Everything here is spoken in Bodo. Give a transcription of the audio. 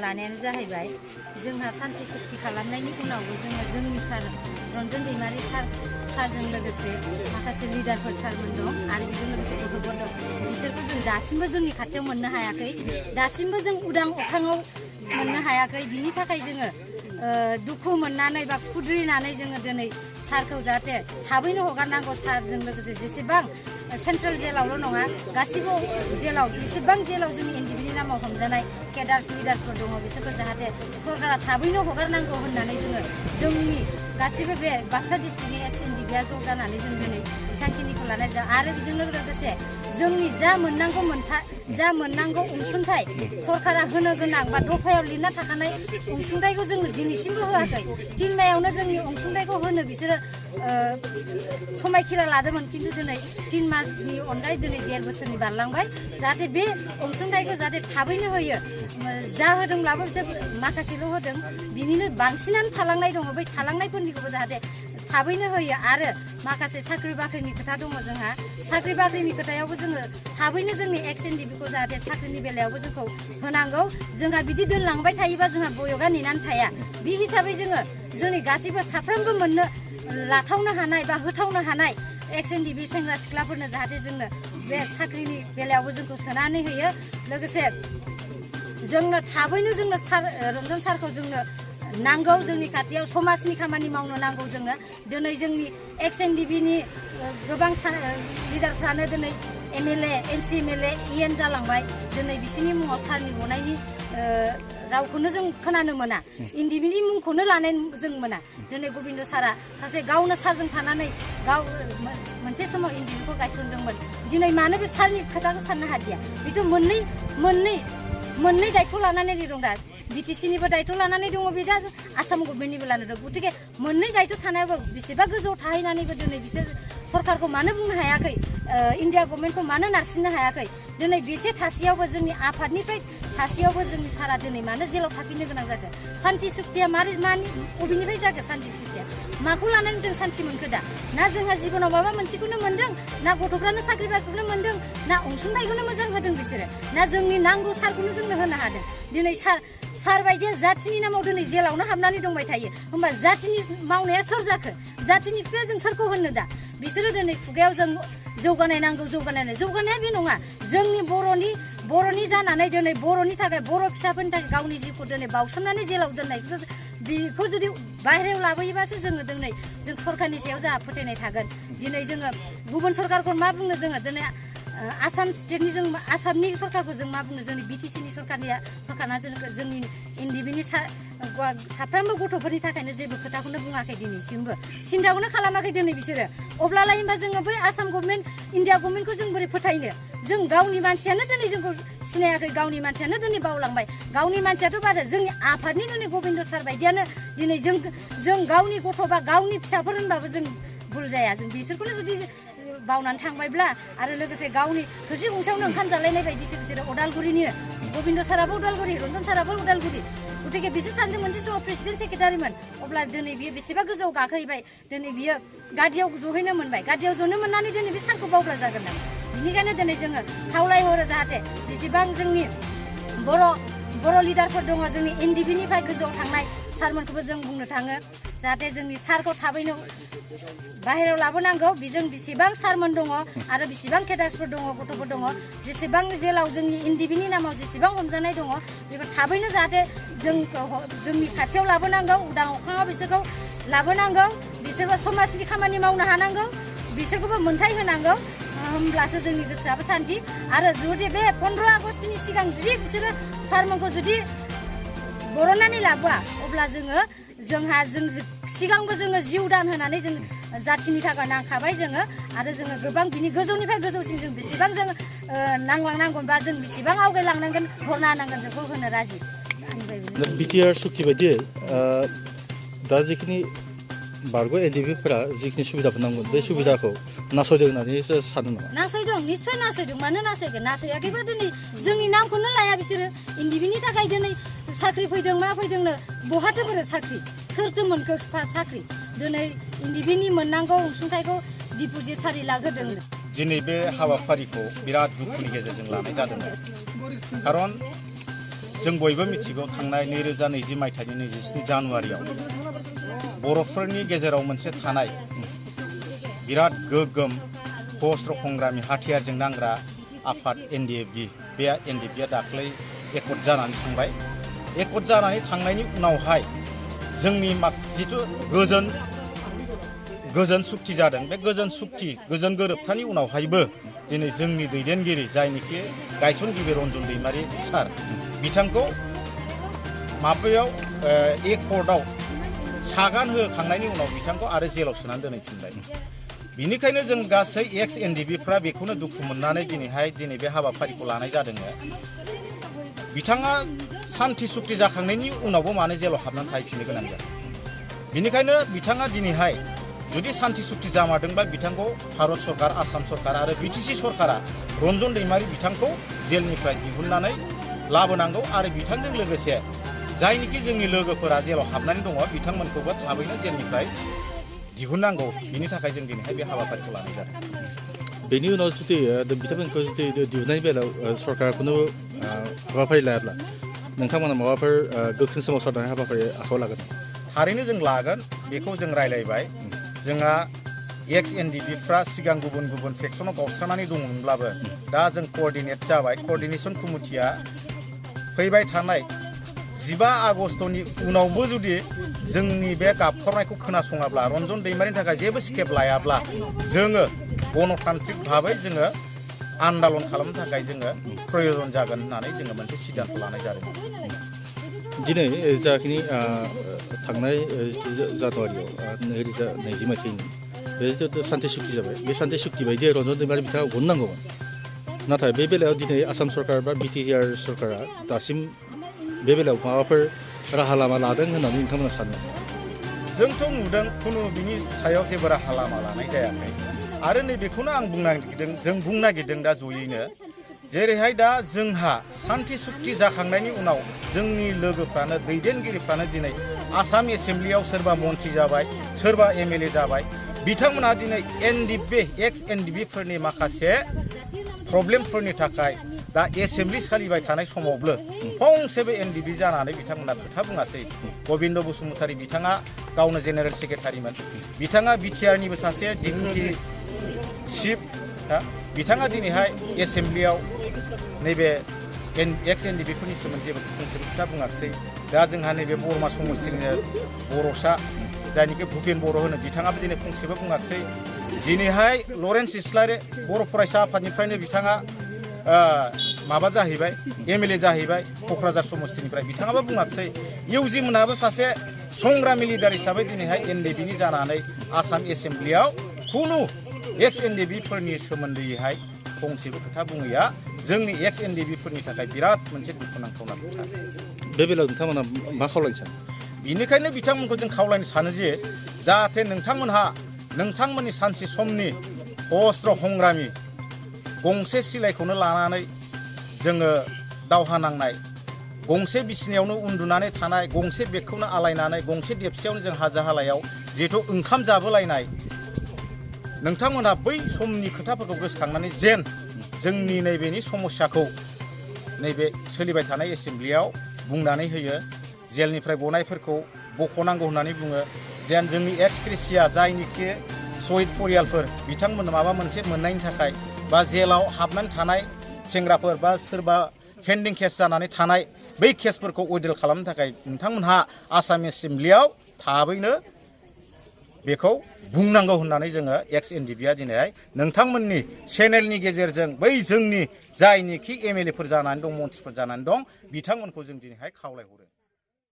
लानायानो जाहैबाय जोंहा सान्थि सुक्ति खालामनायनि उनावबो जोंनि सार रन्जन दैमारि सारजों लोगोसे माखासे लिडारफोर सारमोन दं आरो बेजों लोगोसे गथ'फोर दं बिसोरखौ जों दासिमबो जोंनि खाथियाव मोननो हायाखै दासिमबो जों उदां अख्राङाव मोननो हायाखै बिनि थाखाय जोङो दुखु मोननानै बा खुद्रिनानै जोङो दिनै सारखौ जाहाथे थाबैनो हगारनांगौ सारजों लोगोसे जेसेबां सेन्ट्रेल जेलावल' नङा गासिबो जेलाव जेसेबां जेलाव जोंनि एनडिबिनि नामाव हमजानाय केडार्स लिडार्सफोर दङ बिसोरखौ जाहाथे सरकारा थाबैनो हगारनांगौ होननानै जोङो जोंनि गासिबो बे बाक्सा डिस्ट्रिक्टनि एक्स एनडिबिआ ज' जानानै जों दिनै बेसांखिनिखौ लानाय जायो आरो बेजों लोगोसे जोंनि जा मोननांगौ अनसुंथाइ सरकारा होनो गोनां बा दफायाव लिरना थाखानाय अनसुंथाइखौ जोंनो दिनैसिमबो होआखै 3 मायावनो जोंनि अनसुंथाइखौ होनो बिसोरो समायखिरा लादोंमोन खिन्थु दिनै 3 मासनि अनगायै दिनै 1.5 बोसोरनि बारलांबाय जाहाथे बे अनसुंथाइखौ जाहाथे थाबैनो होयो जा होदोंब्लाबो बिसोर माखासेल' होदों बिनिनो बांसिनानो थालांनाय दङ बै थालांनायफोरनिखौबो जाहाथे थाबैनो होयो आरो माखासे साख्रि बाख्रिनि खोथा दङ जोंहा साख्रि बाख्रिनि खोथायावबो जोङो थाबैनो जोंनि एक्स एनडिबिखौ जाहाथे साख्रिनि बेलायावबो जोंखौ होनांगौ जोंहा बिदि दोनलांबाय थायोबा जोंहा बयगा नेनानै थाया बे हिसाबै जोङो जोंनि गासैबो साफ्रोमबो मोननो लाथावनो हानाय बा होथावनो हानाय एक्स एनडिबि सेंग्रा सिख्लाफोरनो जाहाथे जोंनो बे साख्रिनि बेलायावबो जोंखौ सोनानै होयो लोगोसे जोंनो थाबैनो जोंनो रन्जन सारखौ जोंनो नांगौ जोंनि खाथियाव समाजनि खामानि मावनो नांगौ जोंनो दिनै जोंनि एक्स एनडिबिनि गोबां लिडारफ्रानो दिनै एमएलए एनसि एमएलए इएन जालांबाय दिनै बिसोरनि मुङाव सारनि गनायनि रावखौनो जों खोनानो मोना एनडिबिनि मुंखौनो लानाय जों मोना दिनै गबिन्द सारा सासे गावनो सारजों थानानै गाव मोनसे समाव एनडिबिखौ गायसनदोंमोन दिनै मानो बे सारनि खोथाखौ साननो हादिया बेथ' मोननै दायथ' लानानै दं दा बिटिसिनिबो दायथ' लानानै दङ बे दा आसाम गभर्नमेन्टनिबो लानानै दं गतिके मोननै दायथ' थानायाबो बेसेबा गोजौआव थाहैनानैबो दिनै बिसोर सरकारखौ मानो बुंनो हायाखै इन्डिया गभर्नमेन्टखौ मानो नारसिननो हायाखै दिनै बेसे थासेयावबो जोंनि आफादनिफ्राय थासेयावबो जोंनि सारा दिनै मानो जेलाव थाफिननो गोनां जाखो सान्थि सुक्तिया मानि बबेनिफ्राय जाखो सान्थि सुक्तिया माखौ लानानै जों सान्थि मोनखो दा ना जोंहा जिबनाव माबा मोनसेखौनो मोन्दों ना गथ'फ्रानो साख्रि बाख्रिखौनो मोन्दों ना अनसुंथाइखौनो मोजां होदों बिसोरो ना जोंनि नांगौ सारखौनो जोंनो होनो हादों दिनै सार बायदिया जाथिनि नामाव दिनै जेलावनो हाबनानै दंबाय थायो होमबा जाथिनि मावनाया सोर जाखो जाथिनि खोथाया जों सोरखौ होनो दा बिसोरो दिनै खुगायाव जों जौगानाय नांगौ जौगानाया बे नङा जोंनि बर'नि जानानै दिनै बर'नि थाखाय बर' फिसाफोरनि थाखाय गावनि जिउखौ दिनै बावसोमनानै जेलाव दोननायखौ बेखौ जुदि बाहेरायाव लाबोयोबासो जोङो दिनै जों सरकारनि सायाव जोंहा फोथायनाय थागोन दिनै जोङो गुबुन सरकारखौ मा बुंनो जोङो दिनै आसाम स्टेटनि जों आसामनि सरकारखौ जों मा बुंनो जोंनि बिटिसिनि सरकारना जोंनि एनडिबिनि साफ्रोमबो गथ'फोरनि थाखायनो जेबो खोथाखौनो बुङाखै दिनैसिमबो सिन्थाखौनो खालामाखै दिनै बिसोरो अब्लालाय होमबा जोङो बै आसाम गभर्नमेन्ट इन्डिया गभर्नमेन्टखौ जों बोरै फोथायनो जों गावनि मानसियानो दिनै जोंखौ सिनायाखै गावनि मानसियानो दिनै बावलांबाय गावनि मानसियाथ' बादा जोंनि आफादनि दिनै गबिन्द सार बायदियानो दिनै जों गावनि गथ' बा गावनि फिसाफोर होनबाबो जों भुल जाया जों बिसोरखौनो जुदि बावनानै थांबायब्ला आरो लोगोसे गावनि थोरसि गंसेयावनो ओंखाम जालायनाय बायदिसो बिसोरो उदालगुरिनि गबिन्द साराबो उदालगुरि रन्जन साराबो उदालगुरि गतिके बिसोर सानैजों मोनसे समाव प्रेसिडेन्ट सेक्रेटारिमोन अब्ला दिनै बियो बेसेबा गोजौआव गाखोहैबाय दिनै बियो गादियाव जहैनो मोनबाय गादियाव जनो मोननानै दिनै बे सारखौ बावग्रा जागोन नामा बेनिखायनो दिनै जोङो खावलायहरो जाहाथे जेसेबां जोंनि बर' लिडारफोर दङ जोंनि एनडिबिनिफ्राय गोजौआव थांनाय सारमोनखौबो जों बुंनो थाङो जाहाथे जोंनि सारखौ थाबैनो बाहेरायाव लाबोनांगौ बेजों बेसेबां सारमोन दङ आरो बेसेबां केडार्सफोर दङ गथ'फोर दङ जेसेबां जेलाव जोंनि एनडिबिनि नामाव जेसेबां हमजानाय दङ बेफोर थाबैनो जाहाथे जोंनि खाथियाव लाबोनांगौ उदां अख्राङाव बिसोरखौ लाबोनांगौ बिसोरबो समाजनि खामानि मावनो हानांगौ बिसोरखौबो मोनथाय होनांगौ होमब्लासो जोंनि गोसोआबो सान्थि आरो जुदि बे 15 आगस्टनि सिगां जुदि बिसोरो सारमोनखौ जुदि बरननानै लाबोआ अब्ला जोंहा सिगांबो जोङो जिउ दान होनानै जों जाथिनि थाखाय नांखाबाय जोङो आरो जोङो गोबां बिनि गोजौनिफ्राय गोजौसिन जों बेसेबां जों नांलांनांगोन बा जों बेसेबां आवगायलांनांगोन हरनो हानांगोन जोंखौ होनो राजि बिटिआर सुक्ति बायदियै दा जिखिनि बारग' एनडिबिफोरा जिखिनि सुबिदाफोर नांगोन बे सुबिदाखौ नासयदों होननानै सानो नामा नासयदों निस्सय नासयदों मानो नासयगोन नासयाखैबा दिनै जोंनि नामखौनो लाया बिसोरो एनडिबिनि थाखाय दिनै साख्रि फैदों मा फैदोंनो बहाथो बोरो साख्रि सोरथो मोनखो साख्रि दिनै एनडिबिनि मोननांगौ अनसुंथाइखौ डिप'जिट 4 लाख होदों दिनै बे हाबाफारिखौ बिराद दुखुनि गेजेरजों लानाय जादोंमोन खारन जों बयबो मिथिगौ थांनाय 2020 मायथाइनि 27 जानुवारियाव बर'फोरनि गेजेराव मोनसे थानाय बिराद गोगोम खस्र संग्रामि हाथियारजों नांग्रा आफाद एनडिएफबि बे एनडिएफबिआ दाख्लै एकट जानानै थांबाय। एकट जानानै थांनायनि उनावहाय जोंनि जिथु गोजोन सुक्ति जादों बे गोजोन गोरोबथानि उनावहायबो दिनै जोंनि दैदेनगिरि जायनिखि गायसनगिरि रन्जन दैमारि सार बिथांखौ माबायाव एकटआव सागान होखांनायनि उनाव बिथांखौ आरो जेलाव सोनानै दोनहैफिनबाय। बिनिखायनो जों गासै एक्स एनडिएफबिफ्रा बेखौनो दुखु मोननानै दिनै बे हाबाफारिखौ लानाय जादों। बिथाङा सान्थि सुक्ति जाखांनायनि उनावबो मानो जेलाव हाबनानै थाहैफिननो गोनां जादों। बिनिखायनो बिथाङा दिनैहाय जुदि सान्थि सुक्ति जामारदोंबा बिथांखौ भारत सरकार आसाम सरकार आरो बिटिसि सरकारा रन्जन दैमारि बिथांखौ जेलनिफ्राय दिहुननानै लाबोनांगौ आरो बिथांजों लोगोसे जायनिखि जोंनि लोगोफोरा जेलाव हाबनानै दङ बिथांमोनखौबो थाबैनो जेलनिफ्राय दिहुननांगौ। बिनि थाखाय जों दिनैहाय बे हाबाफारिखौ लानाय जादों। बेनि उनाव जुदि बिथांमोनखौ जुदि दिहुननायनि बेलायाव सरकारा खुनु हाबाफारि लायाब्ला नोंथांमोना माबाफोर गोख्रों सोमावसारनाय हाबाफारि आखायाव लागोन? थारैनो जों लागोन। बेखौ जों रायलायबाय। जोंहा एक्स एनडिएफबिफ्रा सिगां गुबुन फेक्सनाव गावस्रानानै दंमोनब्लाबो दा जों कअर्डिनेट जाबाय। कअर्डिनेसन कमिटिया फैबाय थानाय 15 आगस्टनि उनावबो जुदि जोंनि बे गाबखरनायखौ खोनासङाब्ला रन्जन दैमारिनि थाखाय जेबो स्टेप लायाब्ला जोङो गणतान्त्रिक भाबै जोङो आन्दालन खालामनो थाखाय जोङो प्रयजन जागोन होननानै जोङो मोनसे सिद्धान्त लानाय जादों। दिनै जाखिनि थांनाय जानुवारियाव 2020 मायथाइनि बे जिथु सान्थि सुक्ति जाबाय बे सान्थि सुक्ति बायदियै रन्जन दैमारि बिथाङा गननांगौमोन। नाथाय बे बेलायाव दिनै आसाम सरकार बा बिटिआर सरकारा दासिम बे बेलायाव माबाफोर राहा लामा लादों होननानै नोंथांमोना सानो? जोंथ' नुदों खुनु बिनि सायाव जेबो राहा लामा लानाय जायाखै। आरो नैबेखौनो आं जों बुंनो नागिरदों दा जयैनो जेरैहाय दा जोंहा सान्थि सुक्ति जाखांनायनि उनाव जोंनि लोगोफ्रानो दैदेनगिरिफ्रानो दिनै आसाम एसेम्ब्लियाव सोरबा मन्थ्रि जाबाय सोरबा एमएलए जाबाय। बिथांमोनहा दिनै एक्स एनडिएफबिफोरनि माखासे प्रब्लेमफोरनि थाखाय दा एसेम्ब्लि सोलिबाय थानाय समावबो फंसेबो एनडिएफबि जानानै बिथांमोना खोथा बुङासै। गबिन्द बसुमतारी बिथाङा गावनो जेनेरेल सेक्रेटारिमोन। बिथाङा बिटिआरनिबो सासे डिपुटि चिफ। बिथाङा दिनैहाय एसेम्ब्लियाव नैबे एक्स एनडिएफबिफोरनि सोमोन्दै जेबो फंसे खोथा बुङाखिसै। दा जोंहा नैबे बरमा समस्तिनिनो बर'सा जायनिखि भुपेन बर' होनो बिथाङाबो दिनै फंसेबो बुङाखिसै। दिनैहाय लरेन्स इस्लारि बर' फरायसा आफादनिफ्रायनो बिथाङा माबा जाहैबाय एमएलए जाहैबाय क'क्राझार समस्तिनिफ्राय बिथाङाबो बुङाखिसै। इउजि मोनहाबो सासे संग्रामि लिडार हिसाबै दिनैहाय एनडिएफबिनि जानानै आसाम एसेम्ब्लियाव खुनु एक्स एनडिएफबिफोरनि सोमोन्दैहाय फंसेबो खोथा बुङैया जोंनि एक्स एनडिएफबिफोरनि थाखाय बिराद मोनसे दुखुनांथावना खोथा। बे बेलायाव नोंथांमोना मा खावलायनो सानो? बिनिखायनो बिथांमोनखौ जों खावलायनो सानो जे जाहाथे नोंथांमोनहा नोंथांमोननि सानसे समनि अस्त्र संग्रामि गंसे सिलाइखौनो लानानै जोङो दावहा नांनाय, गंसे बिसिनायावनो उन्दुनानै थानाय, गंसे बेगखौनो आलायनानै गंसे देबसेयावनो जों हाजो हालायाव जिहेथु ओंखाम जाबोलायनाय, नोंथांमोनहा बै समनि खोथाफोरखौ गोसोखांनानै जेन जोंनि नैबेनि समस्याखौ नैबे सोलिबाय थानाय एसेम्ब्लियाव बुंनानै होयो। जेलनिफ्राय गनायफोरखौ बख'नांगौ होननानै बुङो। जेन जोंनि एक्स ग्रेसिया जायनिखि शहीद परियालफोर बिथांमोननो माबा मोनसे मोननायनि थाखाय बा जेलाव हाबनानै थानाय सेंग्राफोर बा सोरबा पेन्डिं केस जानानै थानाय बै केसफोरखौ उइड्रल खालामनो थाखाय नोंथांमोनहा आसाम एसेम्ब्लियाव थाबैनो बेखौ बुंनांगौ होननानै जोङो एक्स एनडिएफबिआ दिनैहाय नोंथांमोननि चेनेलनि गेजेरजों बै जोंनि जायनिखि एमएलएफोर जानानै दं मन्थ्रिफोर जानानै दं बिथांमोनखौ जों दिनैहाय खावलायहरो।